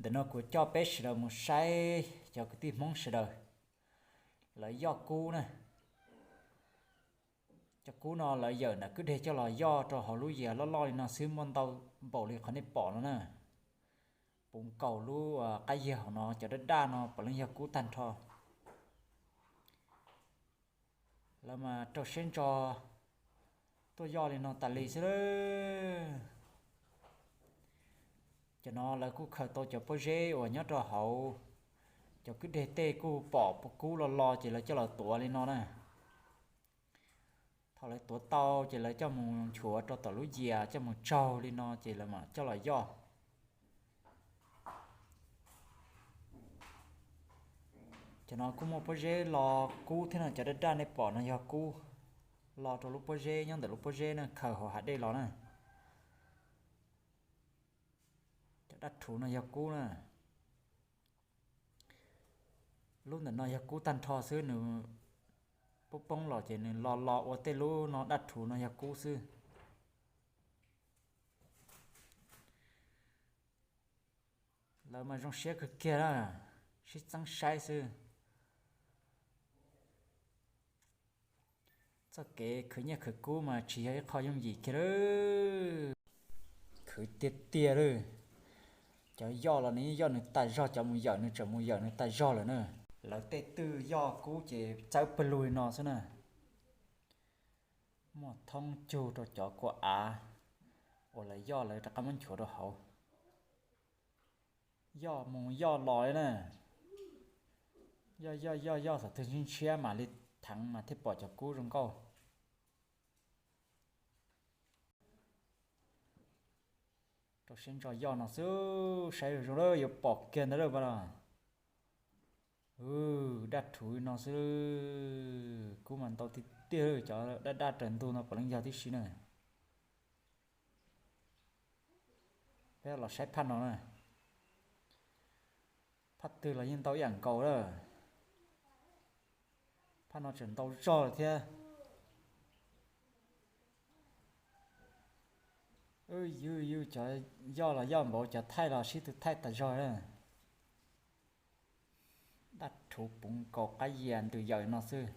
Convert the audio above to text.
Ntawm no kuv coj peb sawv daws mus saib cov kwv tij Hmoob sawv daws lawv yoj kub na. Cov kub no lawv yawm nram kwj deg coj los yoj rau hauv lub yias loj loj li no xwb, muaj ntau npaum li qhov nej pom no na. Puv nkaus lub qab yias hauv no, cov daj daj no puav leej yog kub tag nrho. Lawv mas rau siab ntso tuaj yoj li no tas li xwb. Cov no lawv kuj khaws tau cov pob zeb uas nyob rau hauv cov kwj deg tej, kuj pom kub lo lo ces lawv coj los tuav li no na. Thaum lawv tuav tau ces lawv coj mus nchuav rau tom lub yias coj mus tsaug li no ces lawv mam coj los yoj. Cov no kuj muaj pob zeb lo kub thiab no, cov daj daj nej pom no yog kub, lo rau lub pob zeb, nyob ntawm lub pob zeb na, khaws hauv hav dej los na. Cov daj rhuv no yog kub na. Lub ntawm no yog kub tag nrho xwb, nws poob poob los ces nws lo lo ua tej lub no daj rhuv no yog kub xwb. Lawv mas zoo siab kawg kiag na, sib txeeb saib xwb. Txoj kev khwv nyiaj khwv kub mas tsis yog ib qho yooj yim kiag lawm. Khwv tiag tiag lawm. Cov yoj los nws yeej yoj nws tas zog, cov mus yawm nws tseem mus yawm nws tas zog lawm na. Lawv tej twj yoj kub ces txawb pawg lug li no xwb na. Muaj thoob cug rau cov kua av uas lawv yoj lawv rov qab muab nchuav rau hauv. Yoj mus yoj los li na. Yoj yoj yoj yoj thaum twg ntshiab ntshiab mam li theev mas thiaj pom cov kub zoo nkauj. Rau siab ntso yoj no xwb, saib zoo zoo lawm yuav pom kiag ntawd lawm pas los. Daj rhuv no xwb, kub mas ntau tiag tiag, cov daj daj raws ntug no puav leej yog tib si na. Peb los saib phaj no na. Phaj twg los yeej ntau ib yam nkaus lawm. Phaj no tseem ntau zog lawm thiab. Yus yus cov yoj los yoj npaum, cov thaij los sib tw thaij tas zog na. Daj rhuv puv nkaus qab yias ntws yawm no xwb.